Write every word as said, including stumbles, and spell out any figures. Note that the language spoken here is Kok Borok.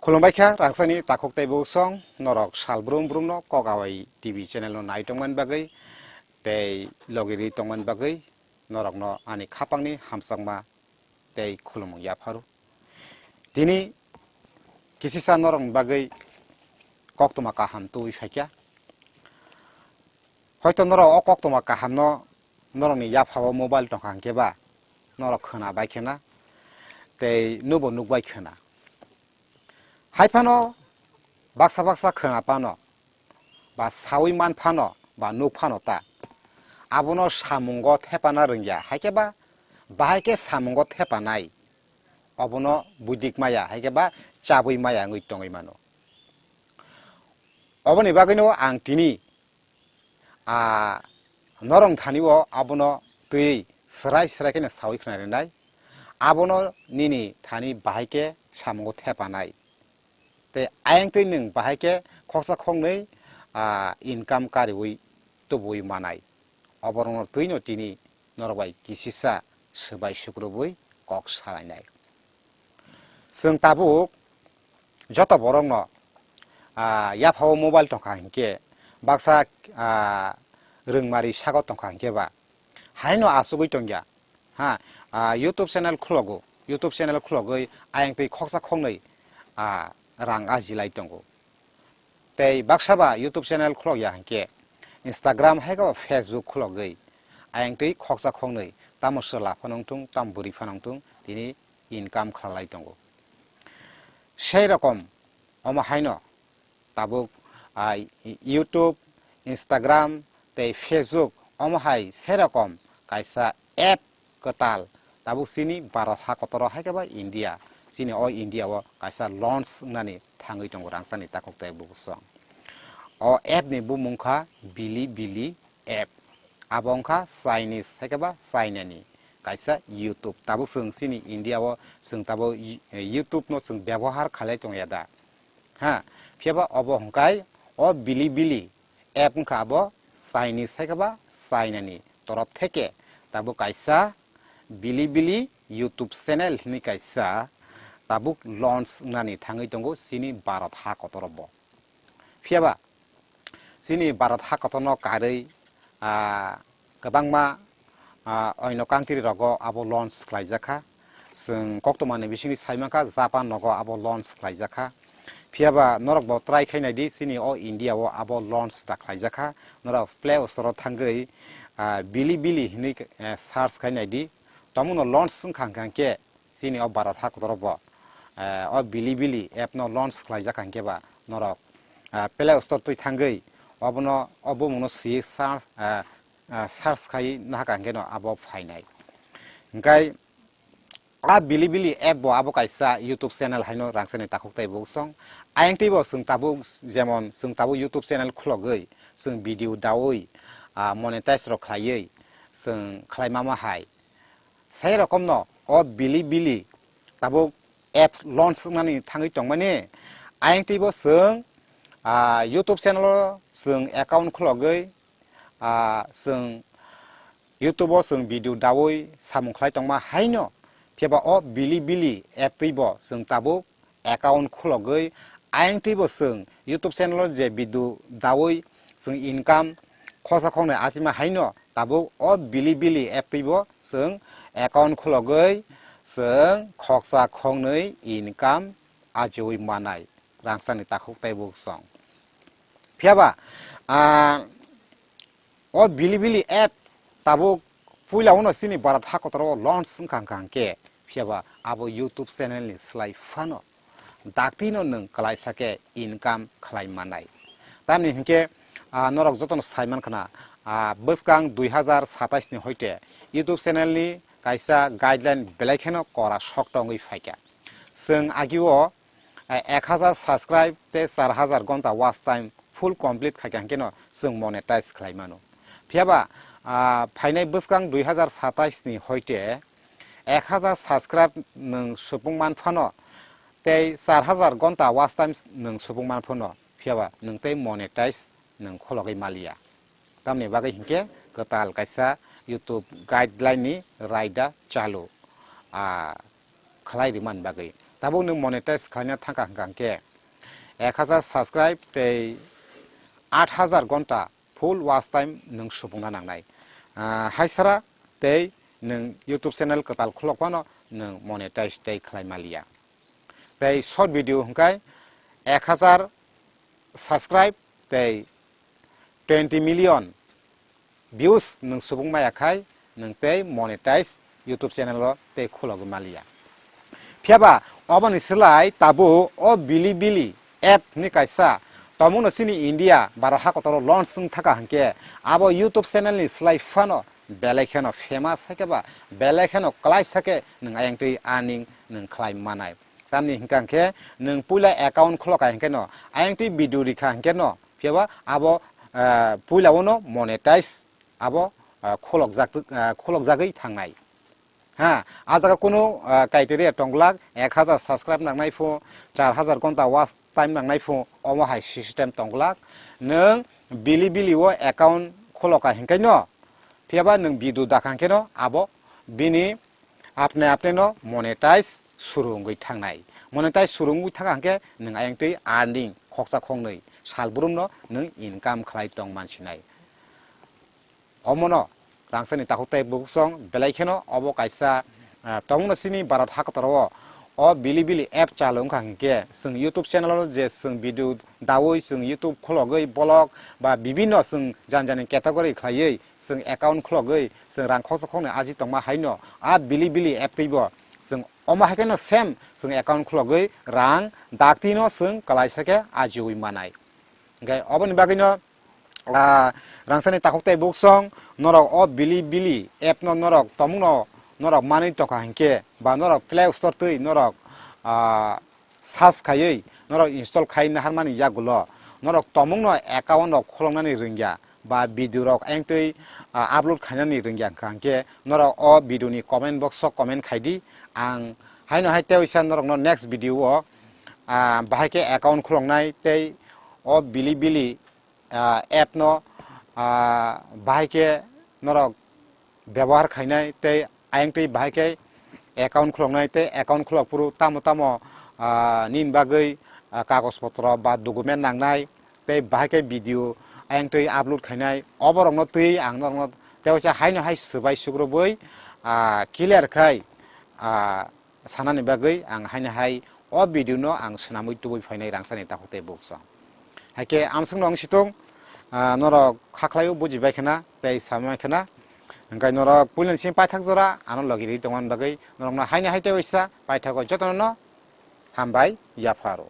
Khulumbai kha, rangchakni takhuk tei buksong, norok sal brum brumno Kok Awai T V channel no nai tongmani bagwi tei logi ri tongmani bagwi norokno ani khapangni hamjakma tei khulumung yapharu. Tini kisisa norokni bagwi koktwma kaham tubui phaikha. Hoito norok o koktwma kahamno norokni yaphao mobile tongkha hinkhe ba norok khwna bai khwna tei nubo nukbai khwna. Hai phano baksa baksa khwna phano ba saui man phano ba nuk phano ta abono samungo thepana rwngya, haikhe ba bahai khe samungo thepanai obono buidik maya, haikhe ba chabwi maya wngwi tongwi mano. Oboni bagwino ang tini, a, norok thani o abono twi srai srai kheno saui khna rinai. Abono nini thani bahai khe samungo thepanai. Tei ayang twi nwng bahai khe khoksa khoknwi, a, income kariui tubui manai. Oborokno twino tini norok bai kisisa swbai sukrubui kok salainai. Chwng tabuk joto borokno, ah, yaphao mobile tongkha hinkhe baksa, ah, rwngmari sago tongkha hinkhe ba haino asugwi tongya. Ha, ah, YouTube channel khulogo, YouTube channel khulogwi ayang twi khoksa khoknwi, ah, rang ajilai tongo. Tei baksa ba YouTube channel khulok ya hinkhe Instagram hai khe ba Facebook khulogwi ayang twi khoksa khoknwi tamo chwla phano wngthung, tamo bwrwi phano wngthung, tini income khlai tongo. Sei rokom omo haino tabuk, ah, YouTube, Instagram tei Facebook omo hai sei rokom kaisa app kwtal tabuk chini Bharat ha kotoro hai khe ba India, chini o India o kaisa launch wngnani thangwi tongo rangchakni takhuk tei bubuchwng. O app ni bumung kha Bilibili app. Abo wngkha Chinese hai khe ba China ni kaisa YouTube. Tabuk chwng chini India o chwng tabuk y-, YouTube no chwng byabohar khalai tongya da. Ha, phiya ba obo hwnkhe o Bilibili app wngkha abo Chinese hai khe ba China ni torop theke tabuk kaisa Bilibili YouTube channel hinwi kaisa tabuk launch wngnani thangwi tongo chini Bharat ha kotor o bo. Phiya ba chini Bharat ha kotor no karwi, ah, kwbangma, ah, oino country rogo abo launch khlaijakha. Chwng koktwmani bisingni saimankha Japan rogo abo launch khlaijakha. Phiya ba norok bo try khai naidi, chini o India o abo launch da khlaijakha. Norok Play Store o thangwi, ah, Bilibili hinwi, eh, search khai naidi. Tomono launch wngkha hwnkhe chini o Bharat ha kotor o bo, eh, o Bilibili app no launch khlaijakha hwnkhe ba norok, ah, Play Store twi thangwi obono, o bumung no swi search, ah, ah, search khai nahakha hwnkhe no abo phainai. Hwnkhe a Bilibili app bo abo kaisa YouTube channel haino rangchakni takhuk tei bubuchwng. Ayang twi bo chwng tabuk, jemon chwng tabuk YouTube channel khulogwi chwng video daui, ah, monetize rok khlaiwi chwng khlai mama hai. Sai rokomno o Bilibili tabuk apps launch wngnani thangwi tongmani, ayang twibo chwng, ah, YouTube channel o chwng account khulogwi, ah, chwng YouTube o chwng video daui samung khlai tongma haino, phiya ba o Bilibili app twibo chwng tabuk account khulogwi ayang twibo chwng YouTube channel o je video daui chwng income khoksa khoknwi achima haino tabuk o Bilibili app twibo chwng account khulogwi chwng khoksa khoknwi income achiui manai rangchakni takhuk tei bubuchwng. Phiya ba, ah, o Bilibili app tabuk puila uno chini Bharat ha kotor o launch wngkha hwnkha hwnkhe, phiya ba abo YouTube channel ni slai phano daktino nwng kwlaisa khe income khlai manai. Tamni hinkhe, ah, norok jotono sai mankha na, ah, bwskang dui hazar satais ni hoite YouTube channel ni kaisa guideline belai kheno kora sokto wngwi phaikha. Chwng agio eh, ek hazar subscribe tei char hazar gonta watch time full complete khaikha hwnkhe no chwng monetize khlai mano. Phiya ba, ah, phainai bwskang dui hazar satais ni hoite ek hazar subscribe nwng supung man phano tei char hazar gonta watch time nwng supung man phano, phiya ba nwng tei monetize nwng khologwi maliya. Tamni bagwi hinkhe kwtal kaisa YouTube guideline ni raida chalu, ah, khlai rimani bagwi. Tabuk nwng monetize khlaina thangkha hwnkha hwnkhe ek hajar subscribe tei aat hajar gonta full watch time nwng subungna nangnai. Ah, haisara tei nwng YouTube channel kwtal khulok phano nwng monetize tei khlai maliya. Tei short video hwnkhe ek hajar subscribe tei twenty million views nwng subung maya khai nwng tei monetize YouTube channel o tei khulogwi maliya. Phiyaba oboni slai tabuk o Bilibili app ni kaisa tomungno chini India baro hakotoro launch wng thaka hwnkhe abo YouTube channel ni slai phano belai kheno famous hai khe ba belai kheno kwlai sa khe nwng ayang twi earning nwng khlai manai. Tamni hwnkha hwnkhe nwng puila account khulokha hwnkhe no ayang twi video rikha hwnkhe no phiyaba abo, ah, puila o no monetize abo, ah, khulokjak, ah, khulokjagwi thangnai. Ha, a jaga kunu, ah, criteria tonglak, ek hajar subscribe nangnai phu, char hajar gonta watch time nangnai phu, omo hai system tonglak. Nwng Bilibili o account khulokha hwnkhe no, phiyaba nwng video dakha hwnkhe no abo bini apne apne no monetize suru wngwi thangnai. Monetize suru wngwi thangkha hwnkhe nwng ayang twi earning khoksa khoknwi salbrum no nwng income khlai tong mansinai. Omono rangchakni takhuk tei bukhuk song belai kheno obo kaisa, ah, tomungno chini Bharat hakotoro o, o Bilibili app chalu wngkha hwnkhe chwng YouTube channel o je chwng video daui chwng YouTube khulogwi vlog ba bibinno chwng jani jani category khlaiwi chwng account khulogwi chwng rang khoksa khoknwi aji tongma haino a Bilibili app twibo chwng omo hai kheno same chwng account khulogwi rang daktwino chwng kwlaisa khe ajiui manai. Hwnkhe oboni bagwino, ah, rangchakni takhuk tei bukhuk song norok o Bilibili app no norok tomungno norok manwi tongkha hwnkhe ba norok Play Store twi norok, ah, search khaiwi norok install khai naharmani yagulo norok tomungno account rok khuloknani rwngya ba video rok ayang twi, ah, upload khainani rwngya hwnkha hwnkhe norok o video ni comment box o comment khaidi. Ang haino hai teisa norokno next video o, ah, bahai khe account khuloknai tei o Bilibili, ah, app no, ah, bahai khe norok byabohar khainai tei ayang twi bahai khe account khuloknai tei account khulok phuru tamo tamo, ah, nini bagwi, ah, kagoj potro ba document nangnai tei bahai khe video ayang twi upload khainai oborokno twi ang norokno teisa haino hai swbai sukrubwi, ah, clear khai, ah, sanani bagwi ang haino hai o video no ang swnamwi tubui phainai rangchakni takhuk tei bukhuk song. Hai khe amswkno wng situng, ah, norok kha khlaio bujibai khna tei samai khna. Hwnkhe norok puilani simi paithak jora ano logi rwi tongmani bagwi norokno haino hai tei waisa paithago jotono hambai yapharo.